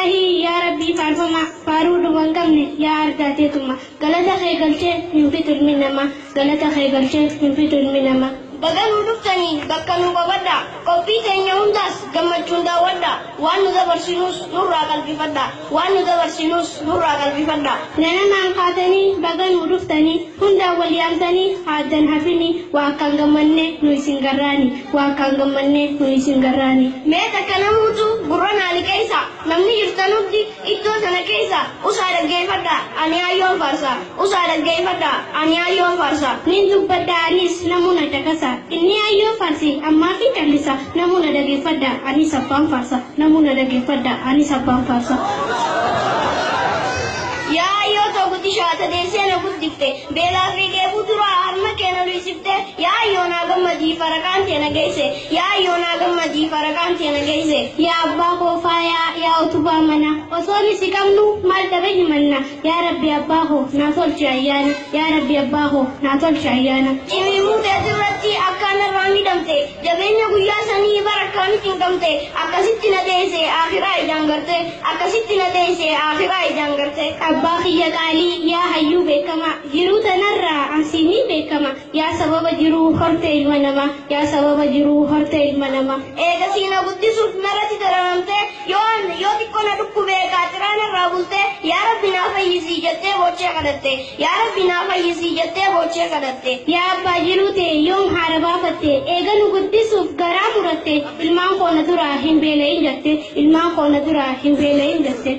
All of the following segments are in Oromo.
Ilaahii yaa Rabbii faarfamaa, faaruu dhuma hin qabne yaa argaa teetuma. Galata kee galchee hin fixu ilmi namaa, galata kee galchee hin fixu ilmi namaa. Baga nuu dhuftanii bakka nuu qabadhaa. Qophii teenya hundaas gammachuun daawwadhaa. Waan nu dabarsinuus nurraa qalbifadhaa. Waan nu dabarsinuus nurraa qalbifadhaa. Ganamaan kaatanii baga nuu dhuftanii, hundaan wal yaamtanii aaddan hafinii, waa akkaan gammannee nu isin garraani, waa akkaan gammannee nu isin garraani. Mee takka namuutu gurra naa liqeessa. Namni jirtan hundi iddoo sana keessa usaa dhaggeeffadhaa, ani ayyoon faarsa. Usaa dhaggeeffadhaa, ani ayyoon faarsa. Nin dubbadha anis, namuu na caqasa. Inni ayyoo faarsi ammaa fi callisa. Namuu na dhaggeeffadha, anis abbaan faarsa. Namuu na dhaggeeffadha, anis abbaan faarsa. Yaa ayyoo too guddishaa tadeessee na guddifte, beelaa fi dheebuu duraa harma kee na luysifte. Yaa ayyoo naa gammadii faraqaan tee na geesse. Yaa ayyoo naa gammadii faraqaan tee na geesse. Yaa abbaa koo faayaa, yaa utubaa mana, osoo ni si qabnu maal dhabe himanna. Yaa Rabbi abbaa koo naa tolchi ayyaana. Yaa Rabbi abbaa koo naa tolchi ayyaana. Cimimuu teetirratti akkaan irraa miidhamte, jabeenya guyyaa sanii bara akkaanitti hin qabte, akkasitti na deesse akhiraa ijaan garte, akkasitti na deesse akhiraa ijaan garte. Abbaa kiyya qaalii, yaa hayyuu beekamaa, jiruu tanarraa ansiinii beekama. Yaa sababa jiruu hortee ilma namaa, yaa sababa jiruu hortee ilma namaa. Eegasii na guddisuuf narratti dararamte, yoo yoo xiqqoo na dhukkubee qaaxiraan irraa bulte, yaa Rabbi naa fayyisii jettee boochee kadhatte. Yaa Rabbi naa fayyisii jettee boochee kadhatte. Yaa abbaa jiruu ta'e yoom haara baafatte, eega nu guddisuuf garaa muratte, ilmaan koo na duraa hin beela'in jette, ilmaan koo na duraa hin beela'in jette.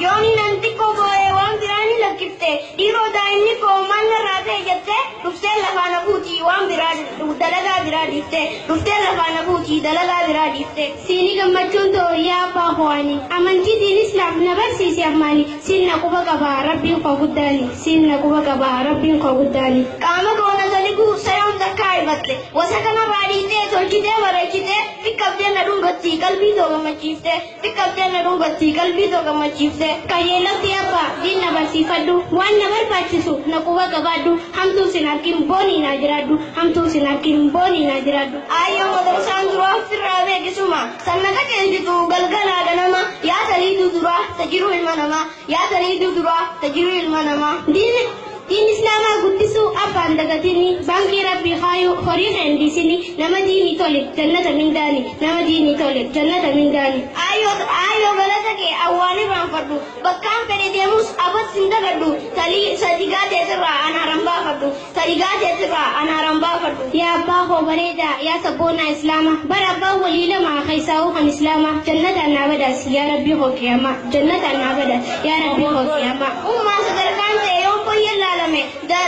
Yooni nan xiqqoo boo'ee waan biraa ni lakkifte, dhiiroo daa'imni koo maal narraa ta'e jettee dhuftee lafaa na buutii waan biraa dalagaa biraa dhiifte, dhuftee lafaa na buutii dalagaa biraa dhiifte. Siini gammachuun too yaa abbaa koo ani, amantii diin islaam na barsiise ammaani, siin na quba qabaa rabbiin koo guddaani, siin na quba qabaa rabbiin koo guddaani. Qaama koo na taliguu sayoon takkaa hifatte, wasa kanarraa dhiitee tolchitee bareechitee, fiqqabdee na dhungatti qalbii too gammachiifte, fiqqabdee na dhungatti qalbii too gammachiifte. Qajeellotti abbaa diin na barsiifadhu, waan na barbaachisu na quba qabaadhu, hamtuu sin harkin boonii naa jiraadhu, hamtuu sin harkin boonii naa jiraadhu. Ayyoo madrasaan duraa firraa beekisuma sanna qajeelchitu galgalaa ganama, yaa taliiduu duraa tajiruu ilma namaa, yaa taliiduu duraa tajiruu ilma namaa. Diin islaamaa guddisuu abbaan dagatini, baankii rabbii kaayuu horii keen dhiisini, nama diinii tole jannata mindaani, nama diinii tole jannata mindaani. Ayyoo ayyoo galata kee awwaan irraanfadhu, bakkaan fedhe deemus abas hin dagadhu, talii sadigaa teetirraa anaaran baafadhu, sadigaa teetirraa anaaran baafadhu. Yaa abbaa koo bareedaa, yaa sabboonaa islaamaa, bara abbaan walii lama keessaa'uu kan islaamaa, jannataan naa badhaasi yaa rabbii koo qiyaamaa, jannataan naa badhaasi yaa rabbii koo qiyaamaa. Ummaa sadarkaan ta'e yoon fooyyee laalame,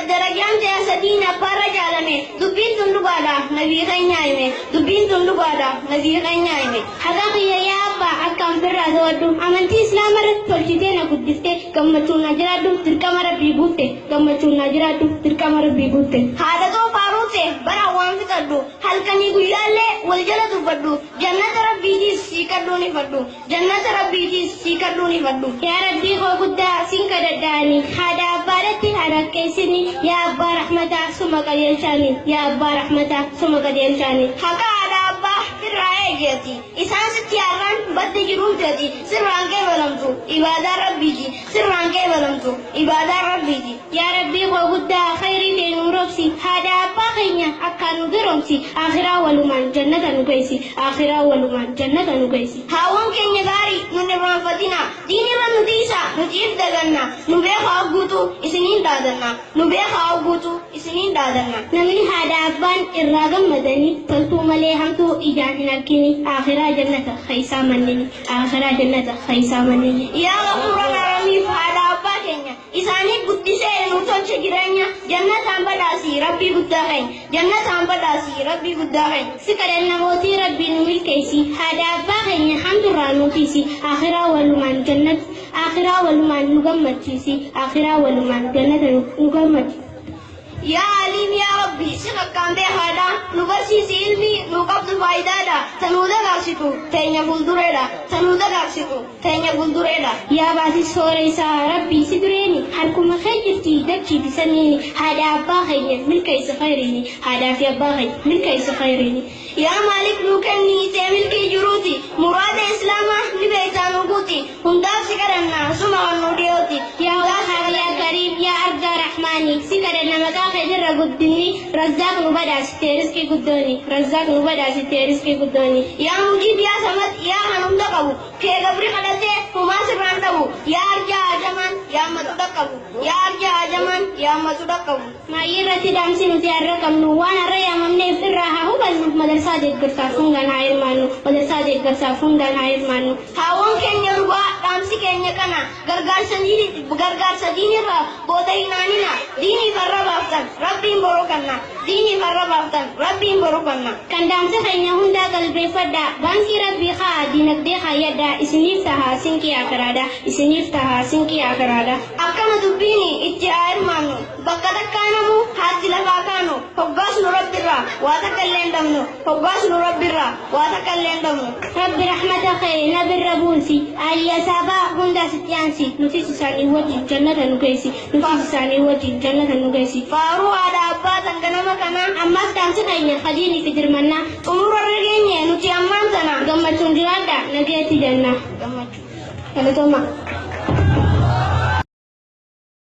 darajaan ta'e sadiin abbaarra jaalame, dubbiin tun dhugaadha nabii keenya hime, dubbiin tun dhugaadha nabii keenya hime. Haqa kiyya yaa abbaa akkaan firraa to'adhu, amantii islaama irratti tolchitee na guddifte, gammachuun na jiraadhu dirqama rabbii guutte, gammachuun na jiraadhu dirqama rabbii guutte. Haadha too faaruute bara waan fixadhu, halkanii guyyaallee wal jala dubbadhu, jannata rabbiitiis sii kadhuun ifadhu, jannata rabbiitiis sii kadhuun ifadhu. Yaa rabbii koo guddaa sin kadhadhaani, haadha abbaadhatti harakkeessini, yaa abbaa rahmataa suma qajeelchaani, yaa abbaa rahmataa suma qajeelchaani. Haqa haadha abbaa firraa eegeeti, isaan sitti har'aan badde jiruun teeti, sirraan qeebalamtu ibaadaa rabbiiti, sirraan qeebalamtu ibaadaa rabbiiti. Yaa rabbii koo guddaa khayrii ta'e nu roobsi, haadha abbaa keenya akkaan nu garoomsi, akhiraa walumaan jannata nu geessi, akhiraa walumaan jannata nu geessi. Haawwan keenya gaarii nun irraanfatina, diinirra nu dhiisa nuti if daganna, nu beekaa guutuu isiniin dhaadanna, nu beekaa guutuu isiniin dhaadanna. Namni haadha abbaan irraa gammadanii toltuu malee hamtuu ijaan hin argini, akhiraa jannata keessaa mannini, akhiraa jannata keessaa mannini. Yaa Gafuura Aramiif haadha abbaa keenya isaanii guddisee nu tolche jireenya, jannataan badhaasii rabbii guddaa keenya, jannataan badhaasii rabbii guddaa keenya. Si kadhanna mootii rabbii nu milkeessi, haadha abbaa keenya hamturraa nu tiisi, akhiraa walumaan jannata, akhiraa walumaan nu gammachiisi, akhiraa walumaan jannata nu gammachiisi. Yaa Aliim yaa Rabbi. Rabbi si kakkaan beekaadha. Nu barsiisi ilmi nu qabdu faayidaadha. Tanuu dagaagsitu teenya fuuldureedha. Tanuu dagaagsitu teenya fuuldureedha. Yaa baasii soora isaa Rabbii si dureeni, harkuma kee jirti dachii fi samiini. Haadha abbaa keenya milkeessa khayriini, haadhaa fi abbaa keenya milkeessa khayriini. Yaa Maalik nuu kenni tee milkii jiruuti. Muraada Islaamaa ni beektaa nu guuti. Hundaaf si kadhanna suma kan nu dhiyooti. Yaa Wahhaab, yaa Kariim, yaa Arjaa Rahmaani, si kadhanna maqaa keetirra guddinni. Razzaaq nu badhaasitee riskii guddooni, Razzaaq nu badhaasitee riskii guddooni. Yaa Mujiib, yaa Samad, yaa kan hunda qabu. Kee gabri kadhatee humaa sirraan dhabu. Yaa Arjaa Ajamaan yaa matu dhaqqabu. Yaa Arjaa Ajamaan yaa matu dhaqqabu. Maayyii irratti dhaamsi nuti har'a qabnu, waan har'a yaamamneef irraa haa hubannu. Madarsaa deeggarsaaf hundaan haa hirmaannu, madarsaa deeggarsaaf hundaan haa hirmaannu. Haawwan keenya rubaa, dhaamsi keenya kana: gargaarsa diinirraa booda hin aanina. Diinii farra baaftan Rabbiin boroo kanna. Diinii farra baaftan Rabbiin boroo kanna. Kan dhaamsa keenya hundaa qalbeeffadhaa, baankii Rabbii haa dinagdee hayyadhaa, isiniif tahaa sinqii akiraadha, isiniif tahaa sinqii akiraadha. Akkana dubbiini itti haa hirmaannu. Bakka takkaa namu haatti lafaa kaanu. Hoggaas nu Rabbirraa waa takka illee hin dhabnu. Hoggaas nu Rabbirraa waa takka illee hin dhabnu. Rabbi rahmata kee nabirra buusi, aliya saabaa hundaa sitti aansi, nutis isaanii wajjin jannata nu geessi, nutis isaanii wajjin jannata nu geessi. Faaruu haadha abbaa tan ganama kanaa. Ammaaf dhaamsi keenya hadiinii fi dirmannaa. Xumura irra geenye nuti ammaan tana. Gammachuun jiraadha, nageetti jenna. Gammachuu. Galatooma.